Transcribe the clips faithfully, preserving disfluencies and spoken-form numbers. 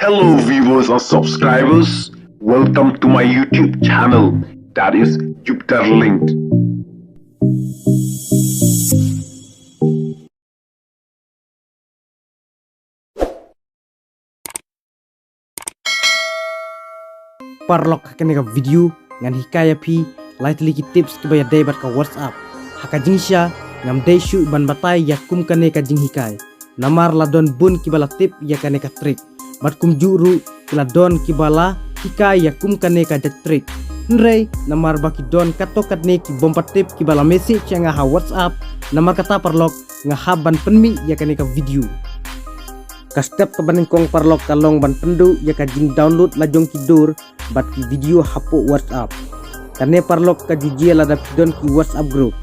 Hello viewers and subscribers, welcome to my YouTube channel, that is Jupiter Linked. Paralok, ha kane ka video ngan hikai ïa phi lai tylli ki tips kiba ïadei bad ka WhatsApp. Ha ka jingshisha ngam dei shuh ban batai ïa kum kane ka jinghikai, namar la don bun kiba la tip ïa kane ka trick. Bad kumjuh ruh ki la don kiba la hikai ïa kum kane ka jait trick. Hynrei namar ba ki don katto katne ki bym pat tip kiba la message ïa nga ha WhatsApp, namar kata paralok nga hap ban pynmih ïa kane ka video. Ka step kaba nyngkong paralok ka long ban pynduh ïa ka jingdownload la jong ki dur bad ki video hapoh WhatsApp. Kane paralok ka ju jia lada phi don ki WhatsApp group.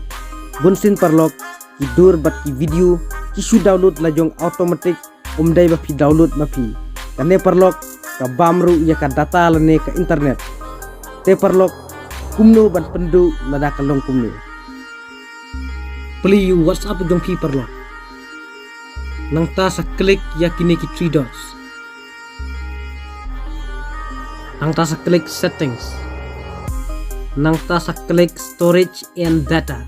Bunsien paralok, ki dur bad ki video ki shu download la jong automatic, ym dei ba phi download ma phi. Kane paralok ka bam ruh ïa ka data lane ka internet. Te paralok, kumno ban pynduh lada ka long kumne? Plie ïa u WhatsApp jong phi paralok. Nangta sa click ïa kine ki three dots. Nangta sa click settings. Nangta sa click storage and data.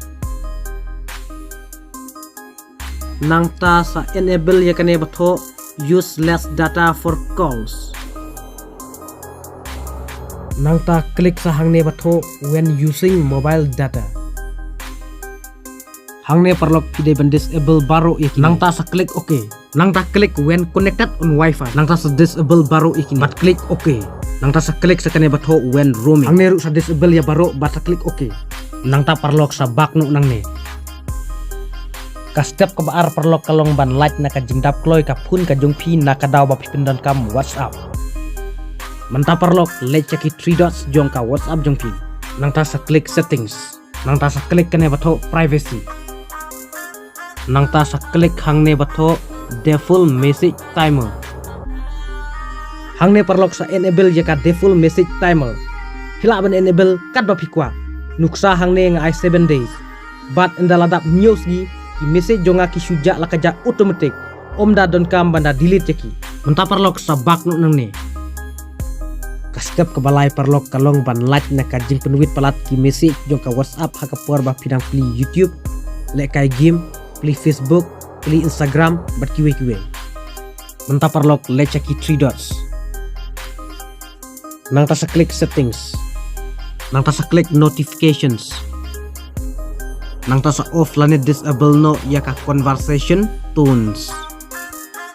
Nangta sa enable ïa kane ba thoh use less data for calls. Nangta click sa hangne ba thoh when using mobile data. Hangne paralok phi dei ban disable baroh ïa kine. Nangta sa click OK. Nangta click when connected on wifi. Nangta sa disable baroh ïa kine bad click OK. Nangta sa click sa kane ba thoh when roaming. Hangne ruh sa disable ïa baroh bad sa click OK. Nangta paralok sa back noh nangne. Ka step kaba ar paralok ka long ban lait na ka jingdap kloi ka phone ka jong phi na ka daw ba phi pyndonkam WhatsApp. Mynta paralok leit sha ki three dots jong ka WhatsApp jong phi. Nangta sa click settings. Nangta sa click kane ba thoh privacy. Nangta sa click hangne ba thoh default message timer. Hangne paralok sa enable ïa ka default message timer. Phi lah ban enable katba phi kwah. Nuksa hangne nga ai seven days. Bad ynda la dap hynñiew sngi, ki message jong nga ki shu jah la ka jah automatic. Ym da donkam ban da delete ïa ki. Mynta paralok sa back noh nangne. Ka step kaba lai paralok ka long ban lait na ka jingpynwit palat ki message jong ka WhatsApp ha ka por ba phi dang plie YouTube, lehkai game, plie Facebook, plie Instagram bad kiwei kiwei. Mynta paralok leit sha ki three dots. Nangta sa click settings. Nangta sa click notifications. Nangta sa off lane disable noh ïa ka conversation tones.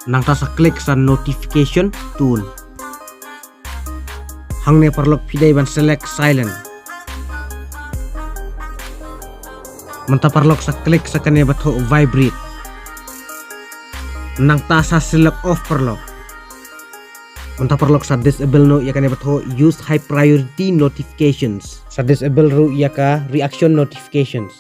Nangta sa click sa notification tone. Hangne paralok phi dei ban select silent. Mynta paralok sa click sa kane ba thoh vibrate. Nangta sa select off paralok. Mynta paralok sa disable noh ïa kane ba thoh use high priority notifications. Sa disable ruh ïa ka reaction notifications.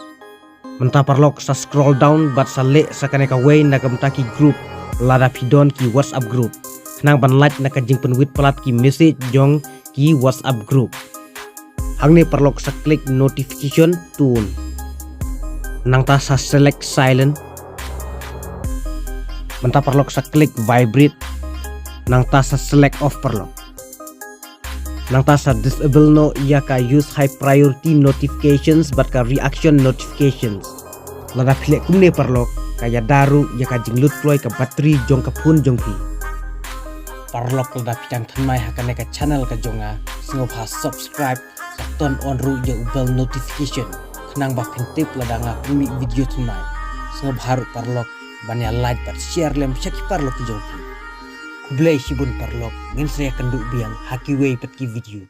Mynta paralok sa scroll down bad sa leh sa kane kawei na ka bynta ki group, lada phi don ki WhatsApp group, khnang ban lait na ka jingpynwit palat ki message jong ki WhatsApp group. Hangne paralok sa click notification tone. Nangta sa select silent. Mynta paralok sa click vibrate. Nangta sa select off paralok. Nangta sa disable noh ïa ka use high priority notifications bad ka reaction notifications. Lada phi leh kumne paralok, ka ïada ruh ïa ka jinglut kloi ka battery jong ka phone jong phi. Paralok, lada phi dang thymmai ha kane ka channel ka jong nga, sngewbha subscribe, sa turn on ruh ïa u bell notification, khnang ba phin tip lada nga pynmih video thymmai. Sngewbha ruh paralok ban ïa like bad share lem sha ki paralok ki jong phi. Khublei shibun paralok, ngin sa ïakynduh biang ha kiwei pat ki video.